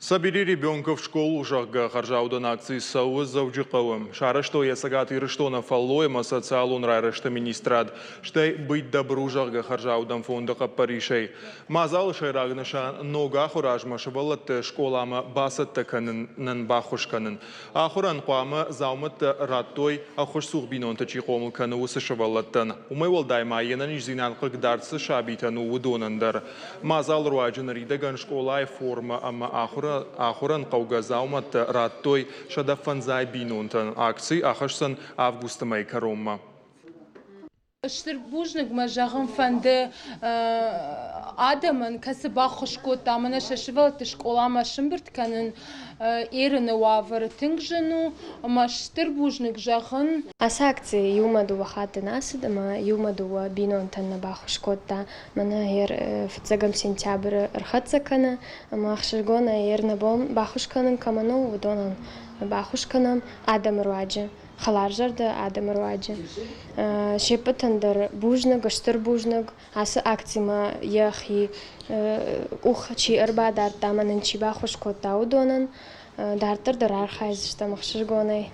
Собери ребенка в школу, зӕгъгӕ, хӕрзаудӕн акци цӕуы Дзӕуджыхъӕуы. Сарӕзтой йӕ Цӕгат Ирыстоны фӕллой ӕмӕ социалон райрӕзты министрад, стӕй Быть добру, зӕгъгӕ, хӕрзаудӕн фонды хъӕппӕрисӕй. Мадзалы сӕйраг нысан ног ахуыры азмӕ сывӕллӕтты скъоламӕ бацӕттӕ кӕнынӕн баххуыс кӕнын. Ахуырӕн хъуамӕ дзаумӕттӕ радтой, ӕххуысцух бинонты чи хъомыл кӕны, уыцы сывӕллӕттӕн. Уымӕй уӕлдай ма йе нӕниздзинад хъыгдард цы сабитӕн у, уыдонӕн дӕр. Мадзалы руаджы ныридӕгӕн скъолайы формӕ ӕмӕ ахуырӕн хъӕугӕ дзаумӕттӕ радтой 105 бинонтӕн. Акци ахӕсдзӕн августы мӕйы кӕронмӕ. Стыр бузныг мӕ зӕгъын фӕнды адӕмӕн, кӕцы баххуыс кодта мӕнӕ сӕ сывӕллӕтты скъоламӕ сымбырд кӕнын. Ерыны уавӕры тынг зын у ӕмӕ стыр бузныг зӕгъын. Ацы акци иумӕ дыууӕ хатты нӕ ацыд ӕмӕ иумӕ дыууӕ бинонтӕн нӕ баххуыс кодта. Мӕнӕ ер фыццӕгӕм сентябры ӕрхӕццӕ кӕны ӕмӕ ӕхсызгонӕй ер нӕ бон баххуыс кӕнын кӕмӕн у, уыдонӕн баххуыс кӕнӕм адӕмы руаджы. Хӕларзӕрдӕ адӕмы руаджы. Се ппӕтӕн дӕр бузныг, стыр бузныг. Ацы акцимӕ йӕхи къух чи ӕрбадардта ӕмӕ нын чи баххуыс кодта, уыдонӕн. Дарддӕр дӕр архайдзыстӕм ӕхсызгонӕй.